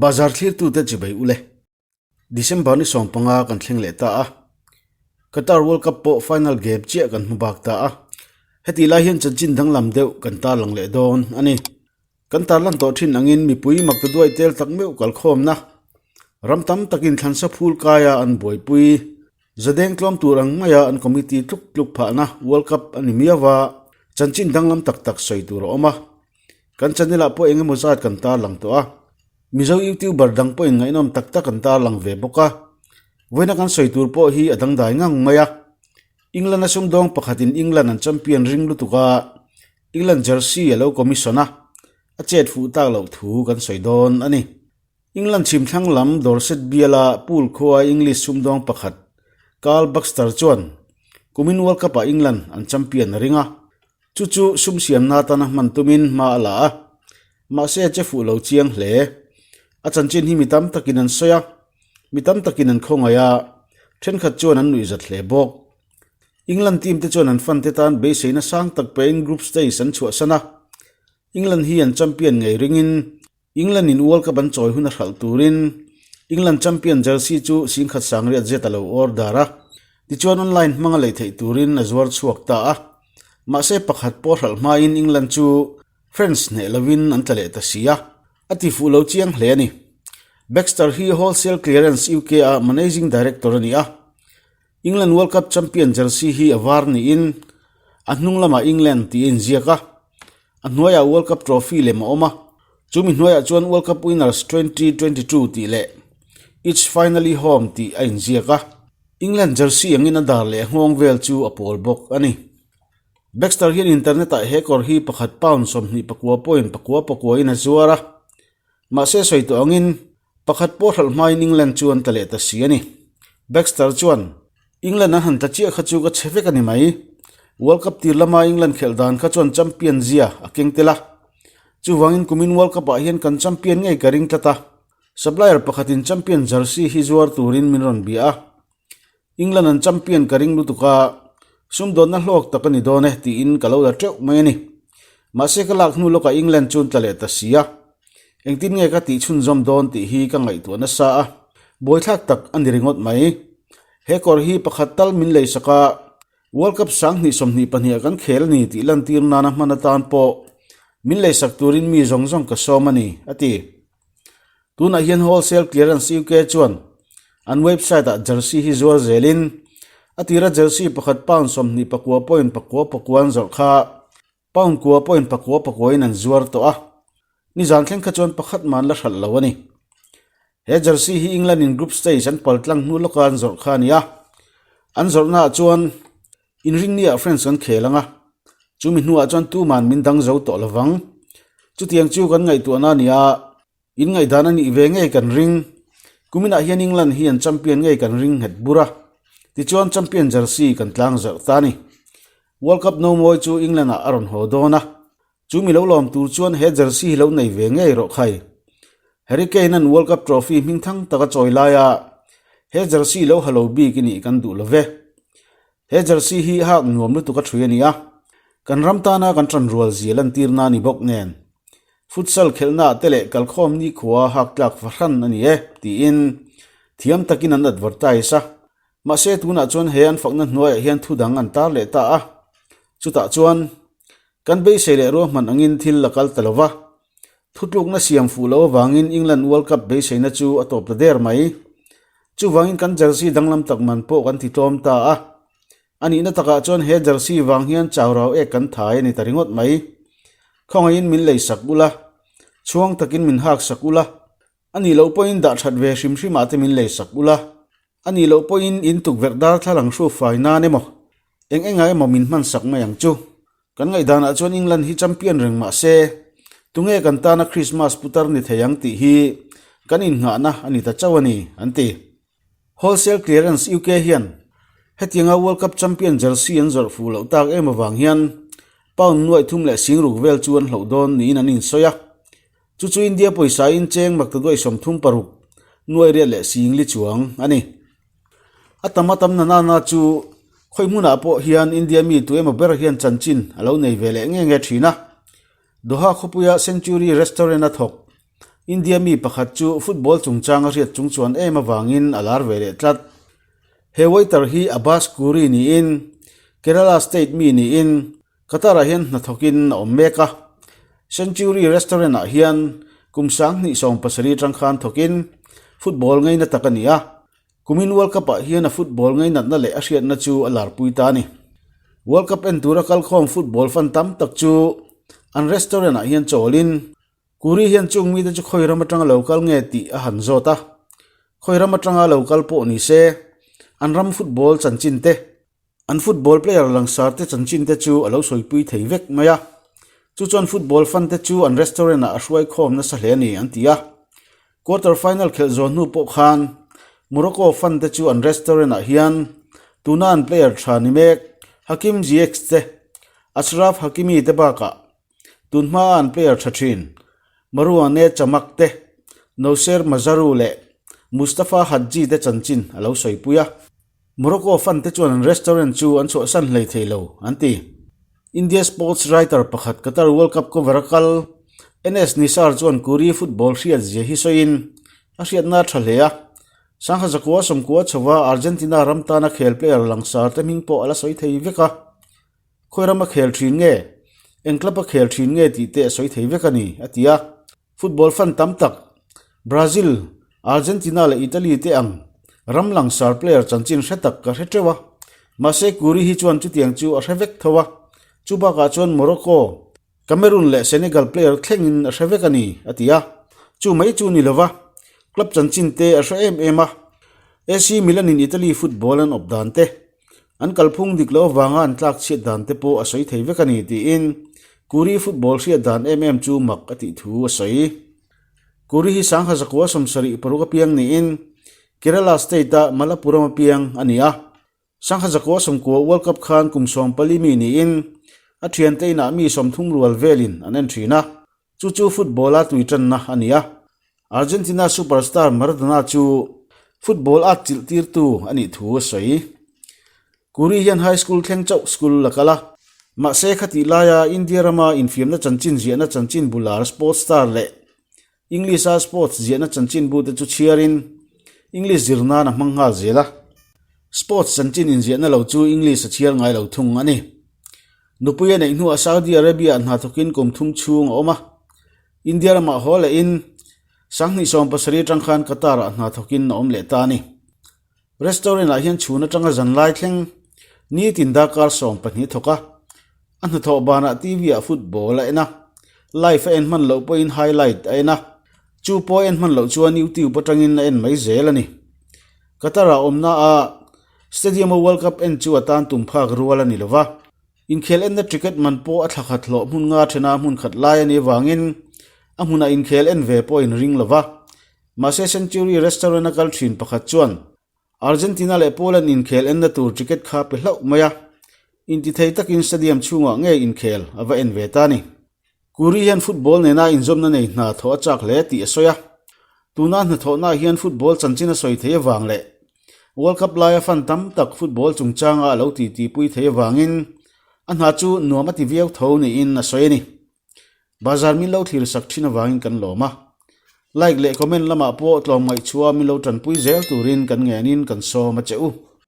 Bazar thlirtute chibai ule. December ni 15 kan thleng leh ta a. Qatar World Cup pawh final game chiah kan hmu bak ta a. Heti lai hian chanchin danglam deuh kan tarlang leh dawn a ni. Kan tarlan tawh thin angin mipui makta duai tel tak meuh kalkhawmna ram tam takin thlansa phul kaia an buaipui zadeng tlawm tur ang maia an committee tluk tluk phahna World Cup a ni miau a, chanchin danglam tak tak sawi tur a awm a. Kan channel ah pawh eng emaw zat kan tarlang tawh a, Mizo YouTuber dang pawhin ngaihnawm tak tak an tarlang ve bawk a. Vawiina kan sawi tur pawh hi a dangdai ngang mai a. England a sumdawng pakhatin England an champion ring lutuk a, England jersey a lo commission a, a chet fuh tak loh thu kan sawi dawn a ni. England chhimthlang lam Dorset biala pool khua English sumdawng pakhat Carl Baxter chuan kumin World Cup-ah England an champion a ring a, chu chu sum siamna atana hman tumin hma a la a, mahse a che fuh lo chiang hle. A chanchin hi mi tam takin an sawi a, mi tam takin an khawngaih a, thenkhat chuan an nuihzat hle bawk. England team te chuan an fan te tan beiseina sang tak pein group stage an chhuahsan a, England hi an champion ngei ringin England in World Cup an chawi hun a hralh turin England champion jersey chu singkhat sangriat zet a lo order a, tichuan online hmanga lei theih turin a zuar chhuak ta a, mahse pakhat pawh hralh hmain England chu France hneh lovin an tla leh ta si a, a ti fuh lo chiang hle a ni. Baxter hi Wholesale Clearance UK a managing director a ni a. England World Cup champion jersey hi a var niin a hnung lamah England tih a inziak a, a hnuaiah World Cup trophy lem a awm a, chumi hnuaiah chuan World Cup winners 2022 tih leh It's finally home tih a inziak a, England jersey angin a dar leh a nghawng vel chu a pawl bawk a ni. Baxter hian internet ah he kawr hi pakhat pound 29 point pakua pakua in a zuar a, mahse sawi tawh angin Pakhat pawh hralh hmain England chu an tla leh ta si a ni. Baxter chuan, England an han tla chiah kha chu ka chhe vek a ni mai. World Cup tir lama England khelh dan kha chuan champion zia a keng tel a. Chuvangin kumin World Cup ah hian kan champion ngei ka ring tlat a. Supplier pakhatin champion jersey hi zuar turin min rawn bia a. England an champion ka ring lutuk a, sumdawnna hlawk tak a ni dawn e tiin ka lo la teuh mai a ni. Mahse ka lak hnu lawkah England chu an tla leh ta si a, engtin nge ka tih chhunzawm dawn tih hi ka ngaihtuah nasa a, buaithlak tak a ni ringawt mai. He kawr hi pakhat tal min leisak a, World Cup 2022 ah kan khel a ni tih lantir nana hman atan pawh min leisak turin mi zawng zawng ka sawm a ni, a ti. Tunah hian Wholesale Clearance UK chuan an website ah jersey hi zuar zelin a tira jersey pakhat pound 29 point pakua pakua an zawrh kha pound kua point pakua pakua in an zuar tawh a, nizan thleng kha chuan pakhat man la hralh lo a ni. He jersey hi England in group stage an pal tlang hnu lawka an zawrh kha a ni a, an zawrhna ah chuan Inrinni ah France kan khel ang a, chumi hnuah chuan tuman min dang zo tawh lovang. Chutiang chu kan ngaihtuahna a ni a, in ngaihdan a nih ve ngei kan ring. Kuminah hian England hi an champion ngei kan ring nghet bur a, tichuan champion jersey kan tlang zarh ta a ni. World Cup no mawi chu England ah a rawn haw dawn a, chumi lo lawm tur chuan he jersey hi lo nei ve ngei rawh khai. Harry Kane an World Cup trophy hming thang taka chawi laia he jersey lo ha lo bik i nih kan duh lo ve. He jersey hi hak nuam lutuk a thui a ni a, kan ram tana kan tanrual zia lantirna a ni bawk nen. Futsal khelhna te leh kalkhawm nikhua hak tlak fahran a ni e, tiin thiam takin an advertise a. Mahse tunah chuan he an fakna hnuaiah hian thu dang an tar leh ta a. Chutah chuan kan beisei leh ruahman angin thil la kal ta lo va. Thutlukna siam fuh loh avangin England World Cup beiseina chu a tawp ta der mai. Chuvangin kan jersey danglam tak man pawh kan ti tlawm ta a. A nihna takah chuan he jersey vang hian chau rau ek kan thai a ni ta ringawt mai. Khawngaihin min lei sak ula, chhuang takin min hak sak ula, a nih loh pawhin dah that ve hrim hrim ah te min lei sak ula, a nih loh pawhin in tukverh darthlalang hru fai nan emaw, eng engah emaw min hman sak mai ang chu. Kan ngaihdanah chuan England hi champion reng mah se, tunge kan tana Christmas putar ni thei ang tih hi kan innghahna a ni ta chauh a ni, an ti. Wholesale Clearance UK hian hetianga World Cup champion jersey an zawrh fuh loh tak em avang hian pound nuaih thum leh singruk vel chu an hloh dawn niin an insawi a. Chu chu India pawisa in cheng maktaduai 36, nuaih riat leh singli chuang a ni. A tam a tam na nana chu khawi hmunah pawh hian India mi tu emaw ber hian chanchin a lo nei ve leh nge nge thin a. Doha khawpuia Century Restaurant a thawk. India mi pakhat chu football chungchang a hriat chung chuan em avangin a lar ve leh tlat. He waiter hi Abbas Kuri niin Kerala state mi niin Qatar-ah hian hnathawkin a awm mek a. Century Restaurant-ah hian kum 2017 atang khan thawkin football ngaina tak a ni a. Kumin World Cup-ah hian a football ngainatna leh a hriatna chu a larpui ta a ni. World Cup en tura kalkhawm football fan tam tak chu an restaurant-ah hian chawlin Kuri hian chung mite chu khawi ram atanga lo kal nge tih a han zawt a. Khawi ram atanga lo kal pawh ni se, an ram football chanchin te, an football player langsar te chanchin te chu a lo sawipui thei vek mai a. Chu chuan football fan te chu an restaurant ah a hruai khawm nasa hle a ni an ti a. Quarter final khelh zawh hnu pawh khan Morocco fan te chu an restaurant ah hian tuna an player tha ni mek Hakim Ziyech te, Achraf Hakimi te bakah Tun hmaa an player tha thin Marouane Chamakh te, Noussair Mazraoui leh Mustapha Hadji te chanchin a lo sawipui a. Morocco fan te chuan an restaurant chu an chhuahsan hlei thei lo, an ti. India sports writer pakhat Qatar World Cup cover a kal NS Nisar chuan Kuri football hriat zia hi sawiin a hriatna a tha hle a. Sangha zakua 90 chhova Argentina ram tana khel player langsar te hming pawh a la sawi thei vek a. Khawi rama khel thin nge? Eng club a khel thin nge tih te a sawi thei vek a ni, a ti a. Football fan tam tak Brazil, Argentina leh Italy te ang ram langsar player chanchin hre tak ka hre teuh a. Mahse Kuri hi chuan chutiang chu a hre vek tho a. Chu bakah chuan Morocco, Cameroon leh Senegal player thlengin a hre vek a ni, a ti a. Chu mai chu ni lova, club chanchin te a hre em em a. AC Milan in Italy football an awp dan te, An kalphung dik loh avanga an tlak chhiat dan te pawh a sawi thei vek a ni tiin Kuri football hriat dan em em chu mak a tih thu a sawi. Kuri hi Sangha zakua 76 apiang niin Kerala state-a Malappuram apiang a ni a. Sangha zakua 90 World Cup khan kum 14 mi niin a thiante inah mi 30 rual velin an en thin a. Chu chu football-a tui tanna a ni a, Argentina superstar Maradona chu football at chilh tirtu a nih thu a sawi. Kuri hian high school thleng chauh school a kal a, mahse khatih laia India rama infiamna chanchin ziahna chanchinbu lar Sports Star leh English-a sports ziahna chanchinbu te chu chhiarin English zir nan a hmang nghal zel a. Sports chanchin inziahna lo chu English a chhiar ngai lo thung a ni. Nupui a neih hnuah Saudi Arabia ah hna thawkin kum thum chhung a awm a. India ramah haw lehin 2017 atang khan Qatar ah hna thawkin a awm leh ta a ni. Restaurant ah hian chhun atanga zan lai thleng nitin darkar 12 a thawk a. A hnathawh banah TV ah football a en a, live a en hman loh pawhin highlight a en a, chu pawh a en hman loh chuan YouTube atangin a en mai zel a ni. Qatar ah awmna ah Stadium-a World Cup en chu a tan tum phak rual a ni lo va, inkhel enna ticket man pawh a thla khat hlawh hmun nga thena hmun khat lai a nih avangin a hmunah inkhel en ve pawh a inring lo va. Mahse Century Restaurant-a kal thin pakhat chuan Argentina leh Poland inkhel enna tur ticket kha pe hlauh mai a, intithei takin stadium chhungah ngei inkhel a va en ve ta a ni. Kuri hian football nena inzawmna nei hna thawh a chak hle tih a sawi a. Tuna hnathawhnaah hian football chanchin a sawi thei avang leh World Cup laia fan tam tak football chungchanga a lo titipui thei avangin a hna chu nuam a ti viau tho niin a sawi a ni. Bazar min lo thlir sak thin avangin kan lawm a. Like leh comment lamah pawh tlawmngaih chhuah min lo tanpui zel turin kan ngenin kan sawm a che u.